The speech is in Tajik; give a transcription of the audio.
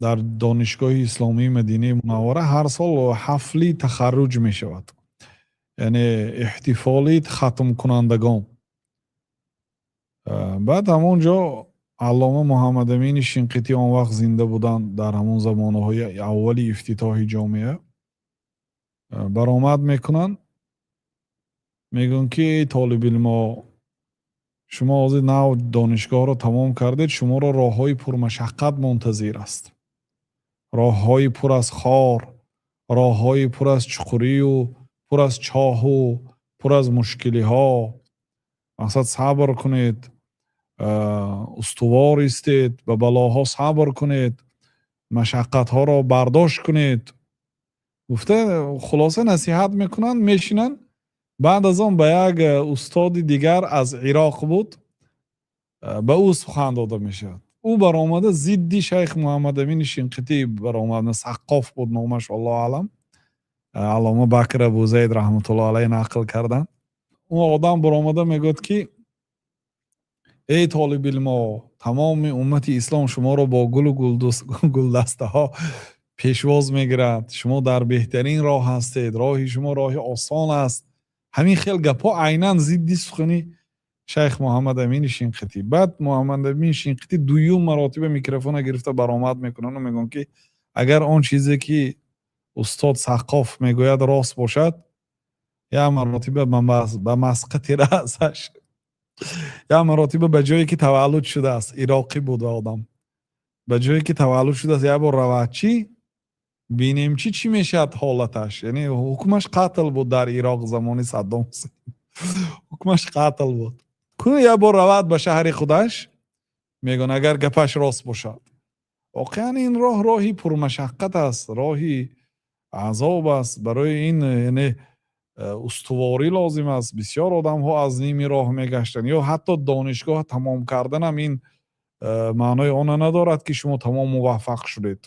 Дар Донишгоҳи исломии Мадинаи Мунаввара ҳар сол ҳафли тахарруҷ мешавад, яъне эҳтифоли хатмкунандагон. Баъд ҳамон ҷо Аллома Муҳаммадамини Шинқитӣ он вақт зинда буданд, дар ҳамон замонаҳои аввали ифтитоҳи ҷомеа баромад мекунанд, мегӯянд ки: «Эй толибилмо, шумо ҳозир нав донишгоҳро тамом кардед, шуморо роҳҳои пурмашаққат мунтазир аст, роҳҳои пур аз хор, роҳҳои пур аз чуқурию пур аз чоҳу пур аз мушкилиҳо. Мақсад, сабр кунед, устувор истед, ба балоҳо сабр кунед, машаққатҳоро бардошт кунед», гуфта, хулоса, насиҳат мекунанд, мешинанд. Баъд аз он ба як устоди дигар аз Ироқ буд, ба ӯ сухан дода мешавад. Ӯ баромада зидди шайх Муҳаммадамини Шинқитӣ баромад. Саққоф буд номаш, аллоҳу аълам. Аллома Бакр Абу Зайд раҳматуллоҳ алайҳ нақл карданд. Ӯ одам баромада мегӯяд ки: «Эй толибилмо, тамоми уммати ислом шуморо бо гулу гулдастаҳо пешвоз мегирад, шумо дар беҳтарин роҳ ҳастед, роҳи шумо роҳи осон аст». Ҳамин хел гапҳо, айнан зидди сухани шайх Муҳаммад Амини Шинқитӣ. Баъд Муҳаммад Амин Шинқитӣ дуюм маротиба микрофона гирифта баромад мекунанду мегӯянд ки агар он чизе ки устод Саққоф мегӯяд, рост бошад, як маротиба ба масқати раъсаш, як маротиба ба ҷое ки таваллуд шудааст, ироқӣ буд одам, ба ҷое ки таваллуд шудааст, як бор равад, чӣ бинем, чӣ чӣ мешавад ҳолаташ. Яъне ҳукмаш қатл буд дар Ироқ, замони Саддом Ҳусейн ҳукмаш қатл буд. Кун як бор равад ба шаҳри худаш, мегӯянд, агар гапаш рост бошад. Воқеан, ин роҳ роҳи пурмашаққат аст, роҳи азоб аст. Барои ин, яъне, устуворӣ лозим аст. Бисёр одамҳо аз ними роҳ мегаштанд. Ё ҳатто донишгоҳ тамом карданам ин маънои онро надорад, ки шумо тамом муваффақ шудед.